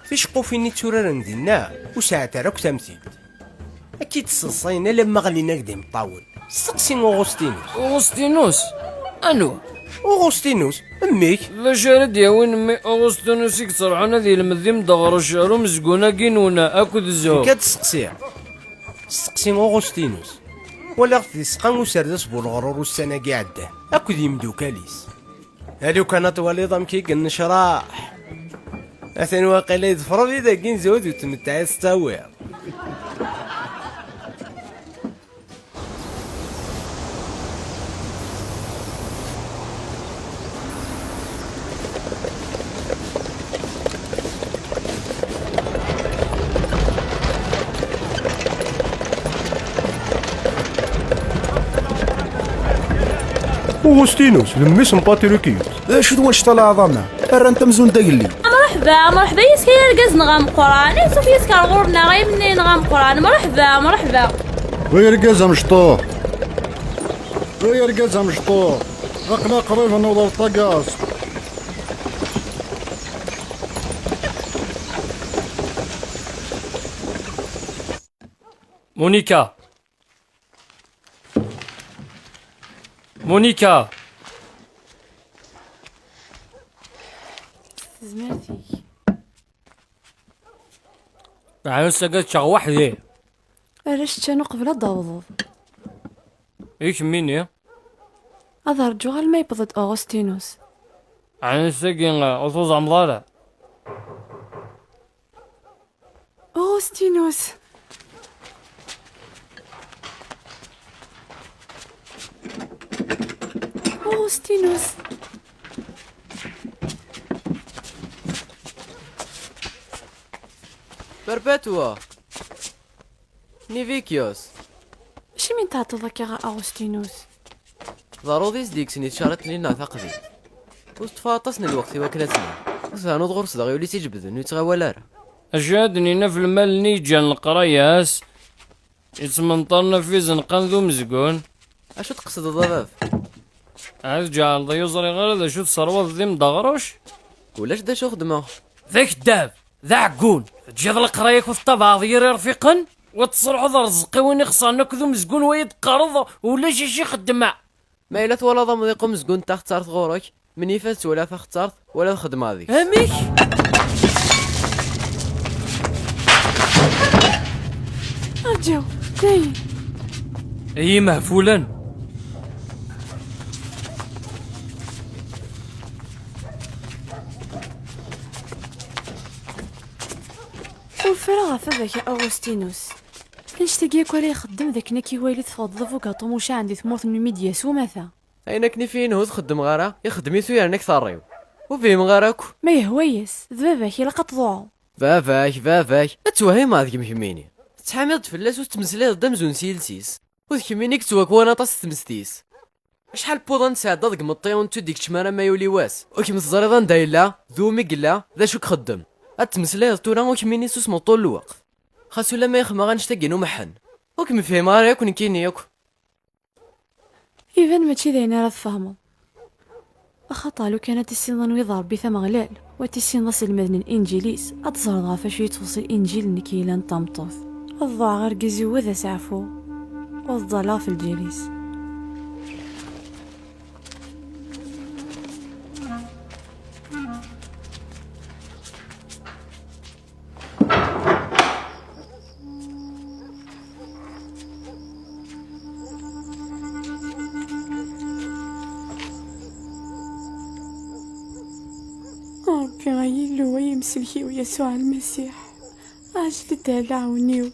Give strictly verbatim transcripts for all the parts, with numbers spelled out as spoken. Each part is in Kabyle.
Ticeqqufin i tturaren dinna ur sɛant ara akk tamtilt. Ad k-id-sseḍsayen alamma ɣlin-ak-d imeṭṭawen. Steqsi Uɣustinus. Uɣustinus? Anwa? Uɣustinus, mmi-k. D acu ara d-yawin mmi Uɣustinus i yettruḥun ad yelmed imdeɣrec ar umezgun-agi-nwen akked zzhu? Nekk ad d-steqsiɣ. Steqsi Uɣustinus. Walaɣ-t di ssqa n userdas bu leɣrur ussan-agi iɛeddan akked yimdukal-is. A lukan ad twaliḍ amek i yennecraḥ. Atan waqila yeḍfer abrid-agi n zzhu d tmettaɛi ad s-tawiḍ. Uɣustinus, d mmi-s n Patrikiyus. D acu d wanect-a leɛḍama? Rran-t amzun d agellid. Mṛeḥba, mṛeḥba yis-k ay argaz-nneɣ ameqqran. Ansuf yis-k ar ɣur-neɣ ay menni-nneɣ ameqqran. Mṛeḥba, mṛeḥba. Ay argaz amecṭuḥ. Ay argaz amecṭuḥ. Aql-aɣ qrib ad naweḍ ar ṭagas. Monica. Monica. Tezmer-ik. Ɛni ssagad ččeɣ weḥd-i? Arrac ččan uqbel ad d-awḍeḍ. I kemmini? Ad rǧuɣ alma yewweḍ-d Augustinus. Ɛni tagi ur tuẓameḍ ara? Augustinus! Augustinus! Perpetua! Nivikios! Acimi n-tɛeṭṭeḍ akka ɣer Augustinus? D aruḍ i s-d-yekksen i tcarriḍt-nni-nneɣ taqdimt. Ur teṭṭfeḍ aṭas n lweqt i wakken ad tnal. Ur ternuḍ ɣur-s daɣ yuli s iǧebden ur yettɣawal ara. Acu ad d-nini ɣef lmal-nni yeǧǧan leqraya-s, yettmenṭaren ɣef izenqan d umezgun? Acu tqesdeḍ a bab? Ad ǧeɛleḍ ur ẓriɣ ara d acu tesserwaḍ d imdeɣruc? Ulac d acu xedmeɣ. D akeddab! D aɛeggun! Teǧǧiḍ leqraya-k u tettabaɛeḍ yir irfiqen? Wa tesruḥeḍ rrezq i win ixesren akked umezgun, wa yi-d-teqqareḍ ulac acu i xeddmeɣ! Ma yella twalaḍ amḍiq umezgun n taxettart ɣur-k, menyif ad twala taxettart wala ad xedmeɣ deg-s. Amek? Rǧu, dayen. Ay imehfulen! Ur ffireɣ ɣef baba-k a Augustinus. Annect-agi akk ara ixeddem d akken ad k-iwali teffɣeḍ d abugaṭu mucaɛen di tmurt n Numidya s umata. Ayen akken i f-yenhu ur t-xeddmeɣ ara, ixeddem-it u yerna-k terriw. Ur fhimeɣ ara akk. Ma yehwa-yas, d baba-k, ilaq ad tḍuɛeḍ. Baba-k, baba-k, ad twehhimeḍ deg-m kemmini. Tettḥamiḍ-d fell-as u tettmeslayeḍ-d amzun s yiles-is. U d kemmini i yettwakwan aṭas s tmest-is. Acḥal n wuḍan tesɛeddaḍ deg meṭṭi ur nettu d-ikeččem ara ma yuli wass? Ur kem-teẓriḍ anda yella, d umi yella, d acu i ixeddem. Ad tmeslayeḍ tura u kemmini susmeḍ ṭul lweqt. Xas ulamma ixemmeɣ annect-agi n umeḥḥen. Ur kem-fhimeɣ ara yakk nekkini yakk. Iban mačči d ayen ara tfehmeḍ. Axaṭer lukan ad tissineḍ anwa i d Ṛebbi t-Ameɣlal, u ad tissineḍ aselmed n Linǧil-is, ad teẓreḍ ɣef wacu yettweṣṣi Linǧil-nnek yellan d tameṭṭut. Ad ḍuɛeɣ argaz-iw u ad as-ɛfuɣ, u ad ḍalleɣ f lǧal-is. Ṛebbi ay Illu, ay Amsellek-iw Yasuɛ Lmasiḥ, ɛjel-d ɛla ɛewniw.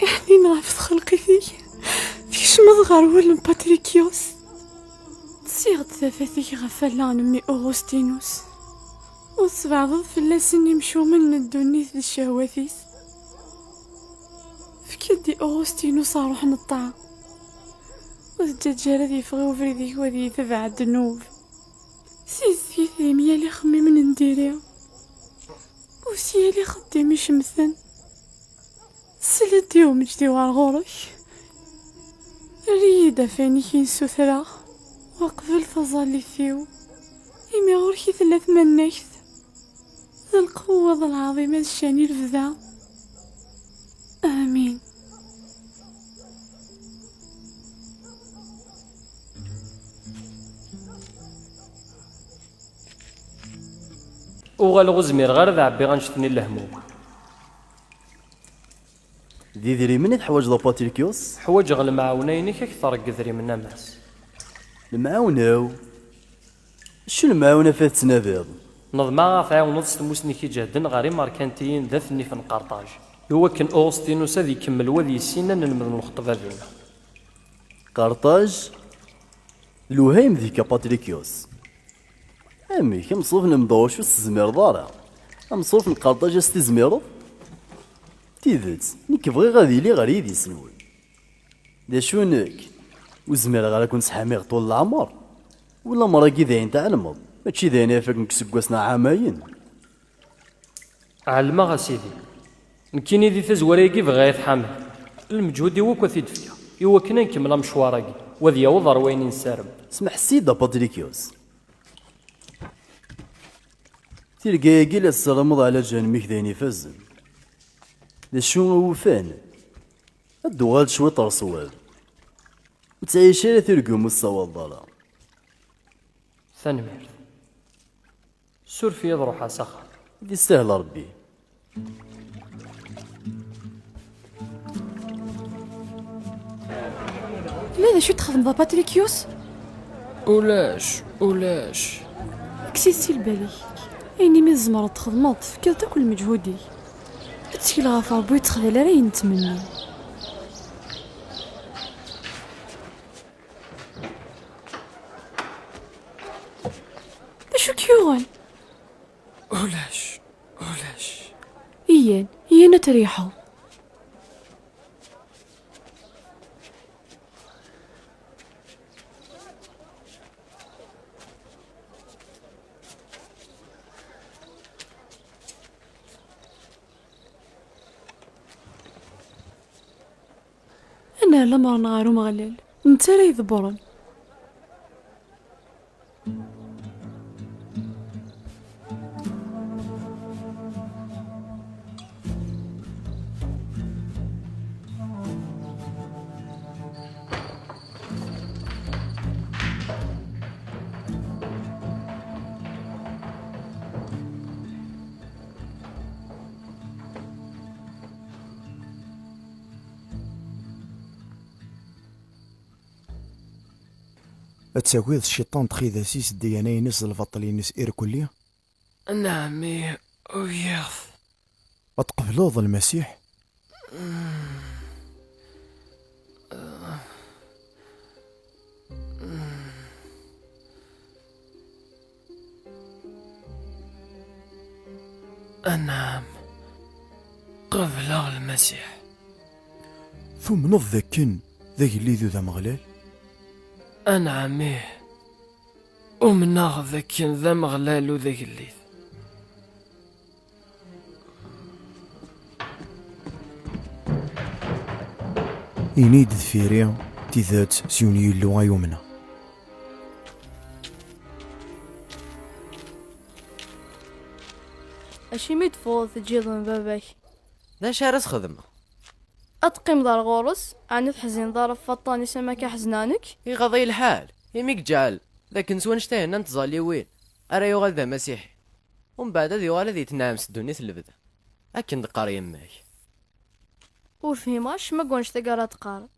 Iḥnin ɣef txelqit-ik, tkecmeḍ ɣer wul n Patrikyus. Ssiɣ-d tafat-ik ɣef allaɣ n mmi Uɣustinus. Ur tesbeɛdeḍ fell-asen imcumen n ddunit d ccehwat-is. Efk-d i Uɣustinus ṛṛuḥ n ṭṭaɛa. Ur teǧǧaǧ ara ad yeffeɣ i ubrid-ik u ad yetbeɛ ddnub. Ssizdeg-it di myal ixemmimen n diri, u s yal ixeddim icemten. Sel-d i umeǧd-iw ar ɣur-k. Err-iyi-d ɣef wayen i k-in-ssutreɣ, u qbel taẓallit-iw, imi Ki tella tmannagt, d lqewwa d lɛaḍima d ccan i lebda. Amin. Uɣaleɣ ur zmireɣ ara ad ɛebbiɣ annect-nni n lehmum. D idrimen i teḥwaǧeḍ a Patrikius? Ḥwaǧeɣ lemɛawna-inek akteṛ deg idrimen a Mass. Lemɛawna-w? Acu lemɛawna ɣef i tettnadiḍ? Neḍmeɛ ad ɣ-tɛiwneḍ s tmusni-k iǧehden ɣer imerkantiyen d at nnif n Qerṭaj, iwakken Uɣustinus ad ikemmel wad yessin anelmed n lxeṭṭba dinna. Qerṭaj? Lewhayem deg-k a Patrikius. Amek, ameṣruf n Mdawec ur s-tezmireḍ ara? Ameṣruf n Qerṭaj a s-t-izmireḍ? Tidet, nekk bɣiɣ ad iliɣ ɣer yidis-nwen. D acu nekk? Ur zmireɣ ara ad ken-sḥamiɣ ṭul leɛmer. Ulammer-agi d ayen tɛelmeḍ, mačči d ayen ara ifaken deg useggas neɣ ɛamayen. Ɛelmeɣ a sidi. Nekkini di tazwara-agi bɣiɣ ad yi-tḥamiḍ. Lmeǧhud-iw akk ad t-id-fkeɣ, iwakken ad nkemmel amecwar-agi, u ad yaweḍ ɣer wayen i nessaram. Smeḥ-s-id a Patrikius. Tirga-agi la tessarameḍ ɛla ǧahennam-ik d ayen ifazen. D acu awufan? Ad d-tuɣal cwiṭ ɣer ṣṣwab. Ur ttɛic ara tirgum ur tessawaleḍ ara. Tanemmirt. Suref-iyi ad ruḥeɣ s axxam. Ad yessahel Ṛebbi. Ula d acu i txedmeḍ a Patrikius? Ulac, ulac. Kkes-it si lbal-ik. Ayen imi tzemreḍ txedmeḍ, tefkiḍ-t akk lmeǧhud-ik. Ttkel ɣef Ṛebbi ur ttexdal ara ayen nettmenni. D acu i k-yuɣen? Ulac, ulac. Iyyan, iyyan ad triḥeḍ. Ad nerr lamer-nneɣ ɣer Umeɣlal, d netta ara iḍebbren. Ad tagiḍ cciṭan d txidas-is, ddiyana-ines d lbaṭel-ines irkelli? Nɛemmi, ugiɣ-t. Ad tqebleḍ Lmasiḥ? Anɛam, qebleɣ Lmasiḥ. Tumneḍ d akken d agellid u d ameɣlal? Anɛam, ih. Umneɣ d akken d ameɣlal u d agellid. Ini-d deffir-i tidet s yiwen Yillu ay umneɣ. Acimi d-teffɣeḍ teǧǧiḍ-n baba-k? D acu ara s-xedmeɣ? Ad teqqimeḍ ar ɣur-s, ɛni teḥzineḍ ara ɣef waṭṭan-is am akka ḥezneɣ nekk? Iɣaḍ-iyi lḥal, imi iǧɛel d akken s wannect-a henna n tẓalliwin ara yuɣal d amasiḥi. Umbeɛd ad yuɣal ad yettenɛem s ddunit n lebda, akken d-teqqar yemma-k. Ur fhimeɣ acemma deg wannect-agi ara d-teqqareḍ.